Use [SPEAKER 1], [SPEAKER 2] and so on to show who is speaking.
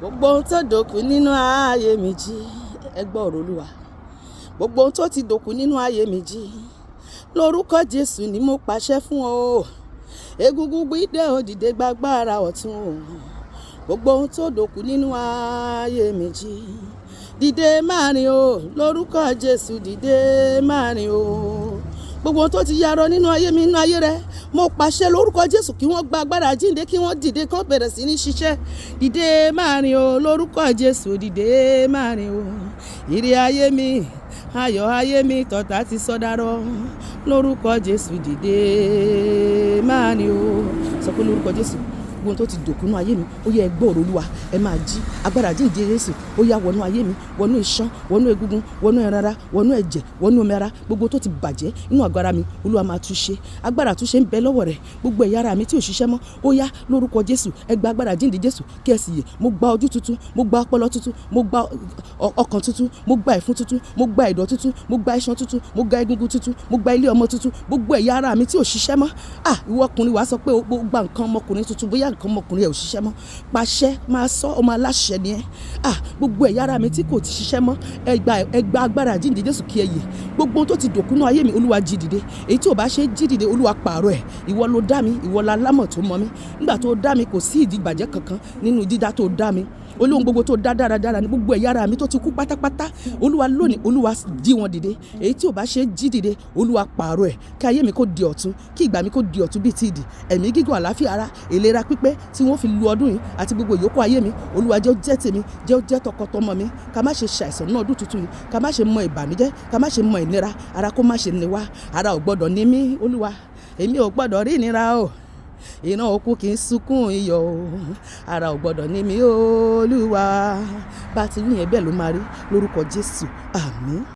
[SPEAKER 1] Gbogbo ohun tó dòkú nínú ayé mi jí, ẹ gbọ́ ọ̀rọ̀ Olúwa. Gbogbo ohun tó ti dòkú nínú ayé mi jí, lórúkọ Jésù ni mo pàṣẹ fún ọ. Egungun gbígbẹ ó dìde gbàgbára ọ̀tún o. Gbogbo ohun tó dòkú nínú ayé mi jí, dìde máa rìn o. Lórúkọ Jésù, dìde máa rìn o. Gbogbo ohun tó ti yarọ nínú ayé mi, nínú ayé rẹ, mo pàṣẹ lórúkọ Jésù kí wọ́n gba agbára jíǹde, kí wọ́n dìde, kí wọ́n bẹ̀rẹ̀ sí ní ṣiṣẹ́. Dìde máa rìn o. Lórúkọ Jésù, dìde máa rìn o. Ire ayé mi, ayọ̀ ayé mi, tọ̀tà ti sọdárọ̀. Lórúkọ Jésù, dìde máa rìn o. Sọ pé lórúkọ Jésù, gbogbo ohun tó ti dòkú nínú ayé mi, ó yẹ, ẹ gbọ́ ọ̀rọ̀ Olúwa, ẹ máa jí. Agbára jíǹde Jésù, ó yá, wọnú ayé mi, wọnú iṣan, wọnú egungun, wọnú ẹran ara, wọnú ẹ̀jẹ̀, wọnú omi ara. Gbogbo tó ti bàjẹ́ nínú àgọ́ ara mi, Olúwa máa tún ṣe. Agbára àtúnṣe ń bẹ lọ́wọ́ rẹ̀. Gbogbo ẹ̀yà ara mi tí ò ṣiṣẹ́ mọ́, ó yá, lórúkọ Jésù, ẹ gba agbára jíǹde Jésù kí ẹ sì yè. Mo gba ojú tuntun, mo gba ọpọlọ tuntun, mo gba ọkàn tuntun, mo gba ìfun tuntun, mo gba ẹ̀dọ̀ tuntun, mo gba iṣan tuntun, mo gba egungun tuntun, mo gba ilé ọmọ tuntun. Gbogbo ẹ̀yà ara mi tí ò ṣiṣẹ́ mọ́. Ah, ìwọ ọkùnrin, wàá sọ pé o gba nǹkan ọmọkùnrin tuntun. Bóyá nǹkan ọmọkùnrin ẹ ò ṣiṣẹ́ mọ́, pàṣẹ, máa sọ, ọmọ aláṣẹ ni ẹ. Ah, gbogbo ẹ̀yà ara mi tí kò ti ṣiṣẹ́ mọ́, ẹ gba agbára jíǹde Jésù kí ẹ yè. Gbogbo ohun tó ti dòkú nínú ayé mi, Olúwa, jí dìde. Èyí tí ò bá ṣe jí dìde, Olúwa, pààrọ̀ ẹ̀. Ìwọ ló dá mi, ìwọ la lámọ̀ tó mọ̀ mi. Nígbà tó dá mi, kò sí ìdí ìbàjẹ́ kankan nínú dídá tó dá mi. Olóhun gbogbo tó dá dáradára ní. Gbogbo ẹ̀yà ara mi tó ti kú pátápátá, Olúwa, lónìí, Olúwa, jí wọn dìde. Èyí tí ò bá ṣe jí dìde, Olúwa, pààrọ̀ ẹ̀, kí ayé mi kó di ọ̀tun, kí ìgbà mi kó di ọ̀tun bíi ti ìdì. Ẹ̀mí gígùn, àlàáfíà ara, ìlera pípé tí wọ́n fi lu ọdún yìí àti gbogbo ìyókù ayé mi, Olúwa, jẹ́ ó jẹ́ tèmi, jẹ́ ó jẹ́ tọkọtọmọ mi. Ká má ṣe ṣàìsàn ní ọdún tuntun yìí, ká má ṣe mọ ìbànújẹ́, ká má ṣe mọ ìnira, ara kó má ṣe ní wá. Ara ò gbọ́dọ̀ ní mí, Olúwa. Èmi ò gbọ́dọ̀ rí ìnira o. Ìran òkú kì í sunkún iyọ̀ o. Ara ò gbọ́dọ̀ ní mí, Olúwa. Bá ti wí yẹn, bẹ́ẹ̀ ló máa rí lórúkọ Jésù. Àmín.